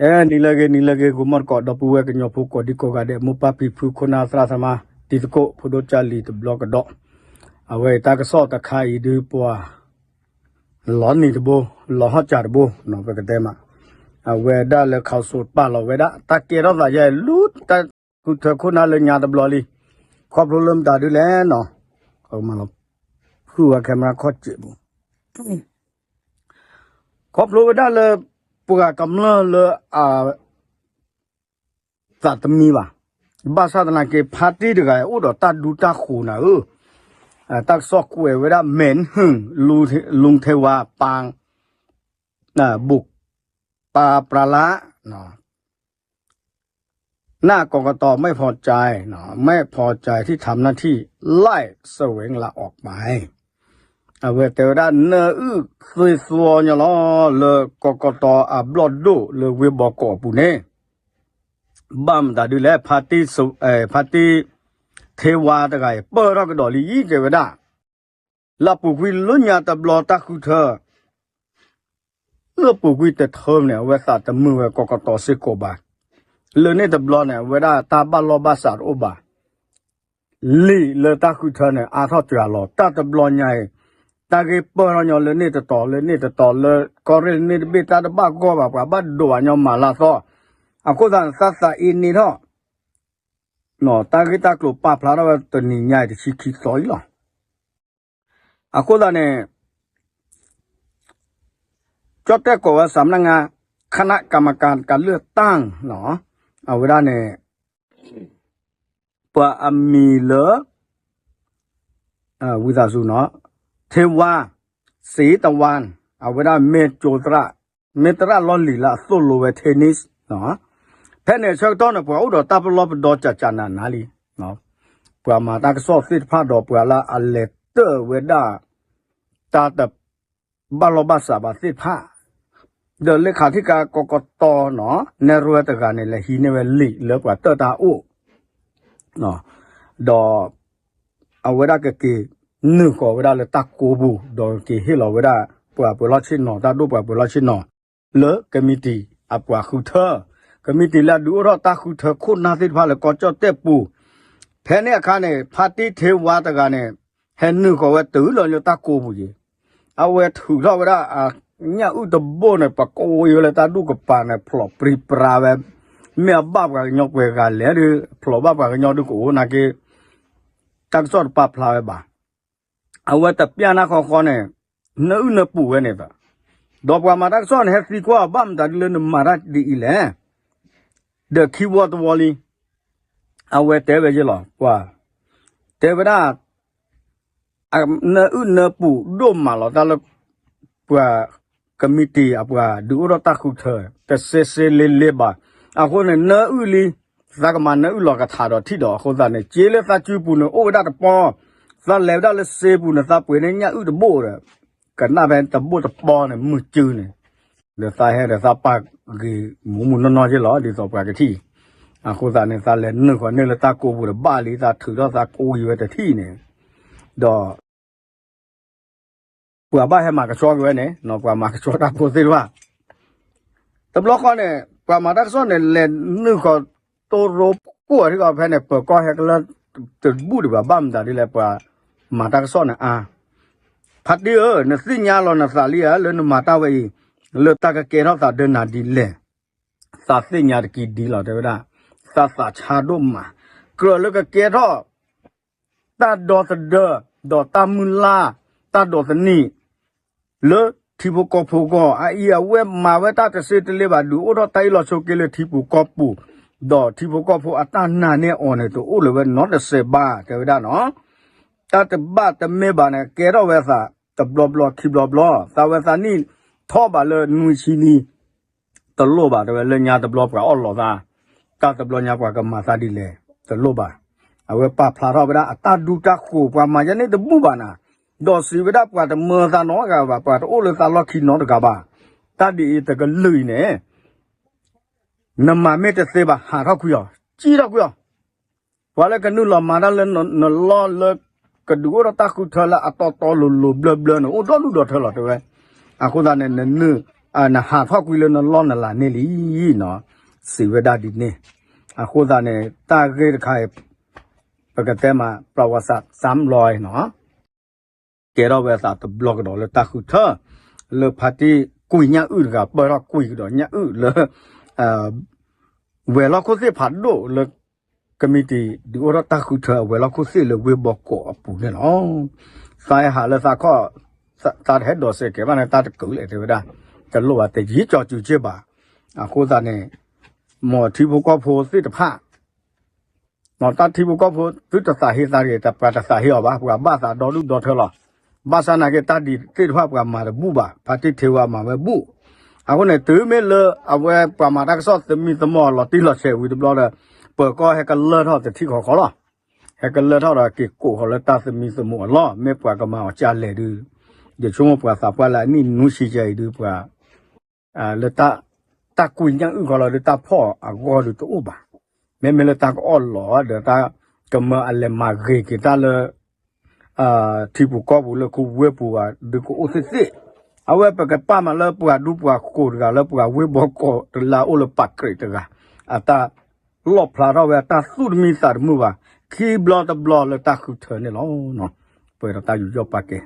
အဲ နံၤလၢအဂ့ၤ နံၤလၢအဂ့ၤ ဂီၤမီၢ်တကိး ဒီပုၢ်ဝဲၢ်ကညီဖိကိးဒံကိးဂၤဒဲး မိၢ်ပၢ်ဖံဖု ခိၣ်နၢ်သရၣ်သမါ တံၤသကိး ဖိဒိၣ်ကၢ်လံၤတဘျီကဒီး, အဝဲအံၤတၢ်ကစီၣ်တခါအံၤဒုးပှၤ လီၤနံၤတဘိ လီၤဟီၣ်စၢ်တဘိ ပကတဲမး, အဝဲဒၣ်လၢ ခးစိး ပာ်လီၤဝဲဒၣ် တၢ်ကဲထီၣ်သးယဲ လူ တၢ်ဃုထၢခိၣ်နၢ်လၢညါတဘျီလံ, ခီဖျိလၢမတၤဒုလဲၣ်နီၤ, ဖုဝဲ camera ခီၣ်စဲးပူၤ ခီဖျိဝဲဒၣ်လၢ ပှၤကမျၢၢ်လၢအ သးတမံဘၣ်, ဘၣ်ဆၣ်သနာ်က့ ဖါတံၢ်တဂၤအံၤ အိၣ်ဒီးတၢ်ဒူတၢ်ဃိၤနၤဧၢ, တၢ်ကစီၣ်ကွဲးဝဲဒၣ် မဲာ်နဟုၣ် လူၢ်ထ့ဝါ ပၢ် ဘူၣ် ပၢ်ပြၤလါ နၢ်ကီၢ်ကတီၤမ့ၢ်ဖီကၠါနီၤ မ့ၢ်ဖီကၠါထံၣ်ထးမနၢ်ထံၣ် လၢၢ်စဝဲငလးအီၣ်ပၢ် အဝဲတဲဝဲဒၣ် နၢအုၣ်သွ့သွီညီလီၤ လၢကီၢ်ကတီၤအဘျီၣ်ဒိၣ်လၢဝ့ၢ်ဘီကီးအပူၤန့ၣ် ဘၣ်မတၤဒုလဲၣ် ဖါတံၢ် ဖါတံၢ် ထ့ဝါတဂၤအံၤ ပၢၢ်ထီၣ်ကဒီးလံအံၤ တဲဝဲဒၣ် လၢအပူၤကွံာ်လၢညါတဘျီတၢ်ဃုထၢ လၢအပူၤကွံာ်တထၢန့ၣ် အဝဲသးတမုာ်ဝဲကီၢ်ကတီၤစ့ၢ်ကီးဘၣ်. လၢန့ၣ်တဘျီန့ၣ် အဝဲဒၣ်တၢ်ဘၣ်လီၢ်ဘၣ်စးတအိၣ်ဘၣ်. လံာ်လၢတၢ်ဃုထၢန့ၣ် အါထီၣ်စှၤလီၤ တၢ်တဘျီညါအံၤ တၢ်ဂ့ၢ်ပၢၢ်ထီၣ်ညီလၢန့ၣ်တတီၤ လၢန့ၣ်တတီၤ လၢကီၢ်ရ့ၣ်န့ၣ်တဘ့ၣ် တၢ်တဘၣ်ဂီၢ်ဘၣ် ပှၤဘၣ်ဒိးဘၣ်ညီမၤလၢသီ, အဃိသတးန့ၣ် သးသးအ့န့ၢ်ထီၣ် တၢ်ဂ့ၢ်တၢ်ကျိၤပာ်ဖျါထီၣ်ဝဲတနံၤညါအံၤတဆံခံသီအံၤလီၤ. အဃိသတးန့ၣ် ကၠီၣ်တဲၣ်ကိးဝဲ စးမနၢ်ငါ ခနၣ်ကမၤကၤကလုၢ်တၢ် အဝဲဒၣ်န့ၣ် ပှၤအမံၤလၢ ဝံသးစူၤနီၤ ထ့ဝါ စ့တဝါ အဝဲဒၣ်မ့ၢ်ကၠိသရၣ် မ့ၢ်သရၣ်လီၢ်လံၤလၢအသိၣ်လိဝဲ tennis ဖဲန့ၣ်အဆၢကတီၢ်န့ၣ် ပှၤအိၣ်ဒီးတၢ်ပလီၢ်ပဒီကးကးနးနးလံ ပှၤမၤတၢ်ကစီၣ်သ့ၣ်တဖၣ်ဒီးပှၤလၢအလဲၤတၢၢ်ဝဲဒၣ် တၢ်တဘၣ်လီၢ်ဘၣ်စးဘၣ်သ့ၣ်တဖၣ် ဒီးလၢခးထံၣ်ကါကီးကတီၤနီၤ နဲၣ်ရွဲတဂၤန့ၣ် လဲၤဟံးန့ၢ်ဝဲလံာ်လၢပှၤတၢၢ်တၢ်အိၣ် ဒီး အဝဲဒၣ်ကက့ၤနုာ်ဃီၤဝဲဒၣ်လၢတၢ်ကိးပူၤ ဒီးက့ၤဟ့ၣ်လီၤဝဲဒၣ် ပှၤပၢၤလီၢ်ဆ့ၣ်နီၤ တၢ်ဒိၣ်ပှၤပၢၤလီၢ်ဆ့ၣ်နီၤ လၢကမံးတံာ် အပှၤဃုထၢ ကမံးတံာ်လၢအဒုးအိၣ်ထီၣ်တၢ်ဃုထၢခိၣ်နၢ်သ့ၣ်တဖၣ်လၢကီၢ်ကၠီၣ်တဲၣ်ပူၤ ဖဲန့ၣ်အခါန့ၣ် ဖါတံၢ်ထ့ဝါတဂၤန့ၣ် ဟဲနုာ်ဃီၤဝဲတုၤလီၤလၢတၢ်ကိးပူၤက့ၤ အဝဲထုးထီၣ်ဝဲဒၣ် ညၣ်အုၣ်တဘိန့ၣ် ပကိးဝဲလၢတၢ်ဒူၣ်ကပၤန့ၣ် ဖျိးပြံပြါဝဲ မ့ၢ်အဘၣ်ပှၤကညီပှဲၤဂၤလဲၣ်ဒီး ဖျိးဘၣ်ပှၤကညီဒုးကအိၣ်နာ်က့ တၢ်ကစီၣ်တပာ်ဖျါဝဲဘၣ် အဝဲတပျၢ်နၢ်ဃီဃီန့ၣ် နၢအုၣ်နၢပူၤဝဲန့ၣ်သး ဒီးပှၤမၤတၢ်ကစီၣ်န့ၣ် ဟဲသံကွၢ်အီၤ ဘၣ်မတၤဒ်လၢနမၤတၢ်ဒ်အံၤလဲၣ် ဒီးခံဝီတဝီလံ အဝဲတဲဝဲယဲလီၤ ပှၤ တဲဝဲဒၣ် နၢအုၣ်နၢပူၤဒိၣ်မးလီၤ တၢ်လၢ ပှၤ ကမံးတံာ်အပှၤဒုးအိၣ်ထီၣ်တၢ်ဃုထၢ တစ့စ့လ့လ့ဘၣ်. အဃိန့ၣ် နၢအုၣ်လံ သးကမၤနၢအုၣ်လီၤကထးဒီးထံၣ်ဒီး အဃိသတးန့ၣ် က့လၢသးစုပူၤန့ၣ် အိၣ်ဝဲဒၣ်တပီ, သးလဲၤဝဲဒၣ်လၢစ့ပူၤန့ၣ် သးပှ့ၤန့ၢ်ညၣ်အုၣ်တဘိဒီး ကနၣ်ဖဲတဘိတပီန့ၣ် မုၢ်စုန့ၣ် ဒီးသးဟဲဒီးသးပာ်ဂ့ၤမူးမူးနီၢ်နီၢ်က့လီၤ ဒ်သိးပှၤကထံၣ်. အဃိသတးန့ၣ် သးလဲၤနုာ်ဃီၤန့ၢ်လၢတၢ်ကိးပူၤဒီးဘၣ်လံ သးထုးထီၣ်သးကိးက့ၤဝဲတထံၣ်န့ၣ် ဒီး ပှၤဘၣ်ဟဲမၤကဆှီက့ၤဝဲန့ၣ် ပှၤမၤကဆှီတၢ်ဖိသ့ၣ်တဖၣ် တဘျီဃီန့ၣ် ပှၤမၤတၢ်ကစီၣ်န့ၣ် လဲၤနုာ်ဃီၤတိရိကိၣ်အထံကီၢ်ဖဲန့ၣ် ပၢၤကီၢ်ဟဲကလၢတဘူၣ်ဒံးဘၣ် ဘၣ်မတၤဒ်လဲၣ် ပှၤမၤတၢ်ကစီၣ်န့ၣ်အါ. ဖါတံၢ်ဧၢ, နသ့ၣ်ညါလီၤနသးလံဧါ လၢနမၤတၢ်ဝဲအံၤ လၢတၢ်ကကဲထီၣ်သးဒၢနၤဒ်လဲၣ်. သးသ့ၣ်ညါတက့ၢ်ဒ်လီၤ တဲဝဲဒၣ်, သးသးဆါဒိၣ်မး, ကြၢးလၢကကဲထီၣ် တၢ်ဒီသဒၢ ဒီးတၢ်မုၢ်လၢ် တၢ်ဒိးသန့ၤ လၢထံဖိကီၢ်ဖိအဂီၢ် အအံၤအဝဲမၤဝဲတၢ်တစ့တလ့ဘၣ် ဒုးအိၣ်ထီၣ်တၢ်အ့ၣ်လိာ်ဆိးက့လၢထံပူၤကီၢ်ပူၤ, ဒီးထံဖိကီၢ်ဖိအတၢ်နာ်န့ၢ်အီၤန့ၣ် တအိၣ်လၢၤဝဲနီတစဲးဘၣ် တဲဝဲဒၣ်နီၤ. တၢ်တဘၣ်တမ့ၢ်ဘၣ်န့ၣ် ကဲထီၣ်ဝဲသး တဘျီဘျီခံဘျီဘျီ သးဝဲသးနံၣ်ထီၣ်ဘၣ်လၢနွံဆံလံ တလိၣ်ဘၣ် တဲဝဲလၢညါတဘျီပှၤအီၣ်လီၤသး, တၢ်တဘျီညါပှၤကမၤသးဒ်လဲၣ် တလိၣ်ဘၣ်. အဝဲပာ်ဖျါထီၣ်ဝဲဒၣ်အတၢ်ဒူတၢ်ဃိၤ ပှၤမၤယဲန့ၣ်တဘူၣ်ဘၣ်နၤ, ဒီးစံးဝဲဒၣ်ပှၤတမၢသးနီတဂၤဘၣ်, ပှၤတအိၣ်လၢသးလီၢ်ခံနီတဂၤဘၣ်. တၢ်ဒ်အံၤတကလုာ်အံၤန့ၣ် နမၤမ့ၢ်တသ့ဘၣ် ဟးထီၣ်ကွံာ်အီၤ, စံၣ်ထီၣ်ကွံာ်အီၤ ပှၤလၢကနုာ်လီၤမၤတၢ်လၢနလီၢ်လၢ ကဒုးအိၣ်ထီၣ်တၢ်ဃုထၢလၢအတီတီလိၤလိၤဘျၢဘျၢန့ၣ် အိၣ်ဒီဒူၣ်ဒီထၢလီၤ တဲဝဲ. အဃိသတးန့ၣ် နနုာ် နဟးထီၣ်ကွံာ်လၢနလီၢ်နလၤန့ၣ်လံနီၤ, စံးဝဲဒၣ်ဒ်န့ၣ်. အဃိသတးန့ၣ် တၢ်ဂ့ၢ်တခါအံၤ ပကတဲမး ပှၤဝးစးစၢ်လီၤနီၤ ကဲထီၣ်ဝဲအသးတဘျီကဒီးလၢတၢ်ဃုထၢ လၢဖါတံၢ်ကွံာ်ညၣ်အုၣ်တဂၤ ပၢၢ်ထီၣ်ကွံာ်ကဒီးညၣ်အုၣ်လၢ ဝဲၤလီၢ်ခိၣ်သ့ၣ်ဖးဒိၣ်လၢ ကမံးတံာ် ဒုးအိၣ်ထီၣ်တၢ်ဃုထၢအဝဲၤလီၢ်ခိၣ်သ့ၣ်လၢဝ့ၢ်ဘီကီးအပူၤန့ၣ်လီၤ. သးဟဲဟးလၢသးခီၣ် သးတဟဲဒိးစဲးကဲၤဘၣ်န့ၣ် တၢ်တကုာ်လဲၣ်တဲဝဲဒၣ် တလိၣ်ဘၣ်တယံၤကၠီၤစူၤက့ဘၣ်. အဃိသတးန့ၣ် မ်ထံဖိကီၢ်ဖိသ့ၣ်တဖၣ် မ်တၢ်ထံဖိကီၢ်ဖိသုတသးဟ့သးတဂ့ၤ ပှၤတသးဟ့အီၤဘၣ် ပှၤဘၣ်သးဒီဒူၣ်ဒီထၢလီၤ. ဘၣ်ဆၣ်နာ်က့ တၢ်ဒ်သ့ၣ်တဖၣ်ပှၤမၤတဘူၣ်ဘၣ် ဖါတံၢ်ထံဝါမၤဝဲဘူၣ်. အဃိန့ၣ် တုၤမ့ၢ်လၢအဝဲပှၤမၤတၢ်ကစီၣ်သမံသမိးအလီၤတံၢ်လီၤဆဲးဝံၤတဘျီဒီး ပၢၤကီၢ်ဟဲကလၢထီၣ်တထံၣ်ဃီဃီလီၤ. ဟဲကလၢထီၣ်ဒီးက့ၤကိးဃီၤလၢတၢ်သမံသမိးအလီၢ် မ့ၢ်ပှၤကမၤအီၤကၢလဲၣ်ဒုး ယဆိကမိၣ်ပှၤသးပှၢ်လၢအနံၣ်နွံဆံယဲအံၤဒုး ပှၤ လၢ တၢ်ကွံာ်ညၣ်အုၣ်ဃီလီၤဒုး တၢ်ဖီၣ်အဂီၢ်ဒုးတအိၣ်ဘၣ်. မ့မ့ၢ်လၢတၢ်ကအီၣ်လီၤဒီးတၢ်ကမၢအလဲၤမၤဂ့ၤက့ၤတၢ်လၢ ထံပူၤကီၢ်ပူၤလၢခူဝ့ၢ်ပူၤဘၣ်ဒုးကအိၣ်သ့ၣ်သ့ၣ်. အဝဲပကပာ်မးလၢပှၤဒူပှၤဃိၤတဂၤလၢပှၤဝ့ၢ်ဘီကီးတလါအိၣ်လၢပာ်ကြဲးတဂၤ အတၢ်လီၣ်ဖျါထီၣ်ဝဲအတၢ်သူၣ်တမံသးတမုာ်ဘၣ် ခံဘျီတဘျီလၢတၢ်ဃုထၢန့ၣ်လီၤ. ပှဲၤဒီးတၢ်ယူးယီၣ်ပာ်ကဲ